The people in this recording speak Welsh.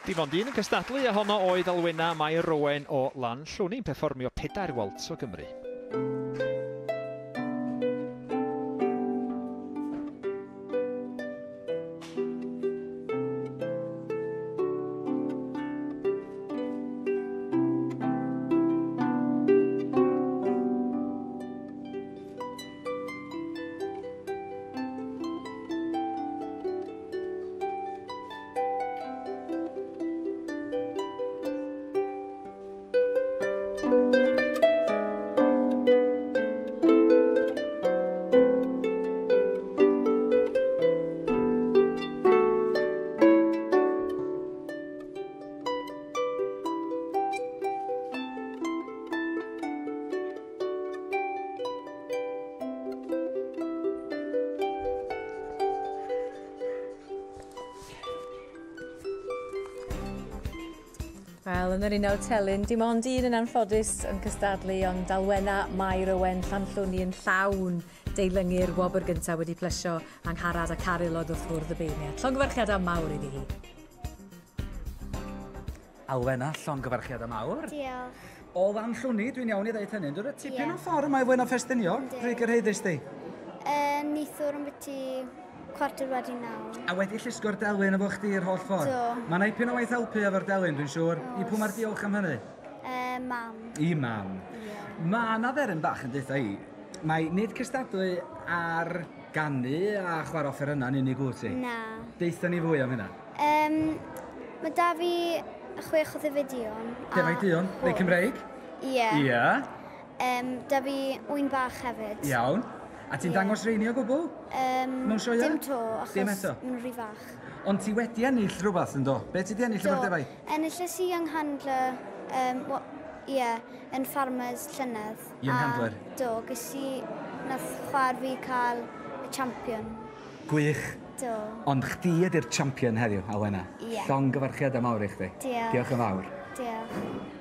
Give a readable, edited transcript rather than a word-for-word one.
Dim ond un yn cystadlu a honno oedd Alwena Mair Rowen o Lanllwni'n perfformio 4 waltz o Gymru. Wel, yn yr unawd telyn, dim ond un yn anffodus yn cystadlu, ond Alwena Mair Owen Llanllwni yn llawn deilyngu'r wobr gyntaf wedi plesio Angharad a Caryl oedd wrth fwrdd y beirniad. Llongyfarchiadau mawr iddi hi. Alwena, llongyfarchiadau mawr. Diolch. O Lanllwni, dwi'n iawn i ddeud hynny. Dwi'n tipyn o ffordd yma i Flaenau Ffestiniog. Pryd gyrhaeddus di? Neithiwr yn byti 9:15. A wedi llusgo'r delyn efo chdi yr holl ffordd? Do. Mae 'na ipyn o waith helpu efo'r delyn, dwi'n siŵr. I pwy mae'r diolch am hynny? Mam. I mam. Ie. Mae 'na dderyn bach yn deutha i. Mae nid cystadlu ar ganu a chwarae offerynnau'n unig wyt ti? Na. Deutha ni fwy am hynna. Mae da fi 6 o ddefaid duon. Defaid duon? Neu Cymreig? Ie. Ie. Da fi ŵyn bach hefyd. Iawn. A ti'n dangos reini o gwbl? Mewn sioeau? Dim to, achos Dim eto? maen nhw'n rhy fach. Ond ti wedi ennill rhywbeth yn do? Be ti wedi ennill efo'r defaid? Enilles i Young Handler, ie, yn Farmers llynedd. Young Handler? Do, ges i, nath chwaer fi cael y champion. Gwych. Do. Ond chdi ydy'r champion heddiw, Alwena. Ie. Llongyfarchiadau mawr i chdi. Diolch. Diolch yn fawr. Diolch.